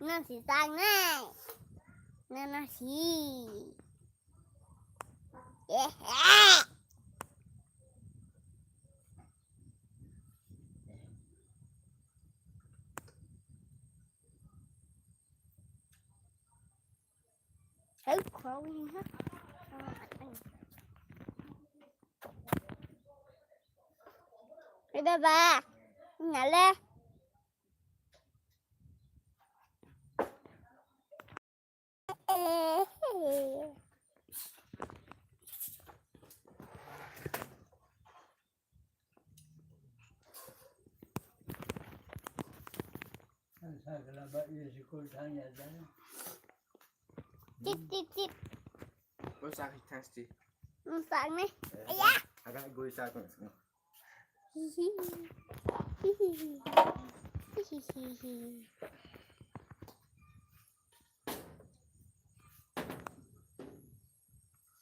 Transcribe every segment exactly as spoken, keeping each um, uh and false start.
Nasi tak nai. Nana si. Hey, crawling, huh? Hey, baba. Ngale. Tip, tip, tip. Goi sak thang sti. Sak ni. Aya. Aga goi sak. Hihi. Hihi. Hihi.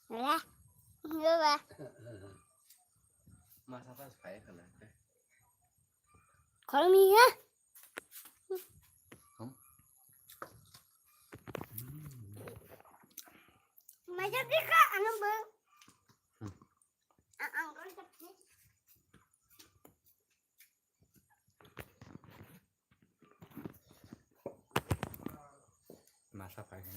Wala. Wala. Masa pas kaya kana. Kalau ni ya. Masa kita anu bang. Ang ang. Masa paikha.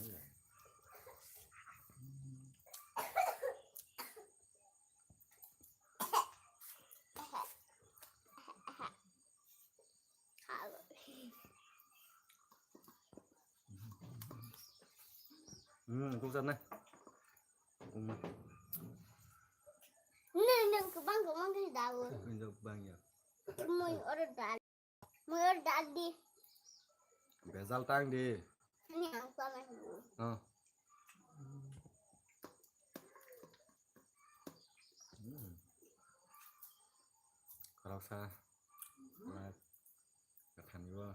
Hmm, kung sana. Hmm. Nang, nang, kebang, kebang, kebang, kebang, ya. Mui order dal. Mui order dal di. Bezal tang di. Ini ang panas. Oh. Hmm. Kalau sa, kathani bo,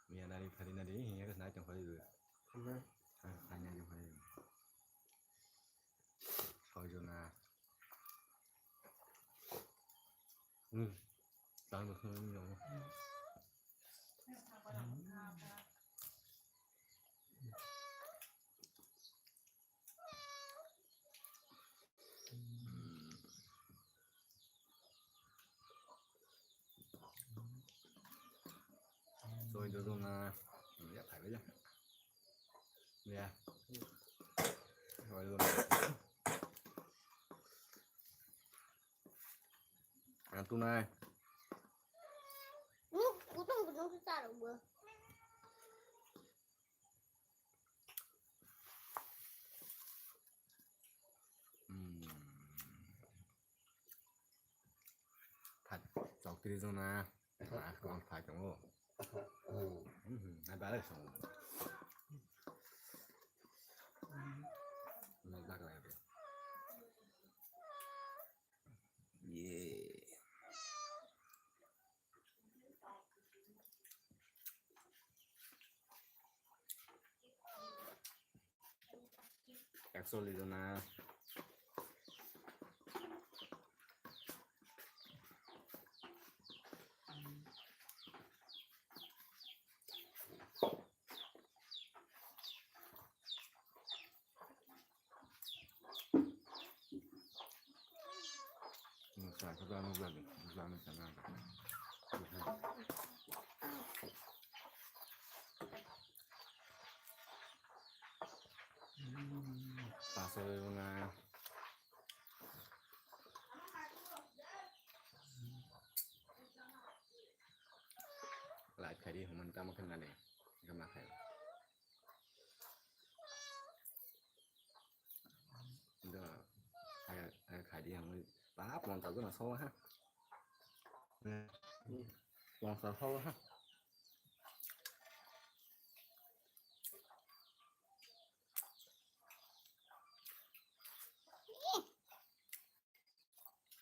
miya nari phari nari, hiya nai tong phari bo. Kathani nari phari bo. Sojona. Hmm. Tang do sung yo. Soi do do na. Ya, khai ya. Ya. Soi do na. Ang tunai. Nuk kutung kutung sa ro bo. Hmm. Thak, chok tri jona. Ah, kong thak tongo. Hmm, na bare song. Nok dak lai. Ye. Ekso liter na. Pasal na. Live khai di, human tamo khe nani. Gama khai. Ndo, khai, khai di, hangwi. Ba, pon ta jona so ha. Pon ta so ha.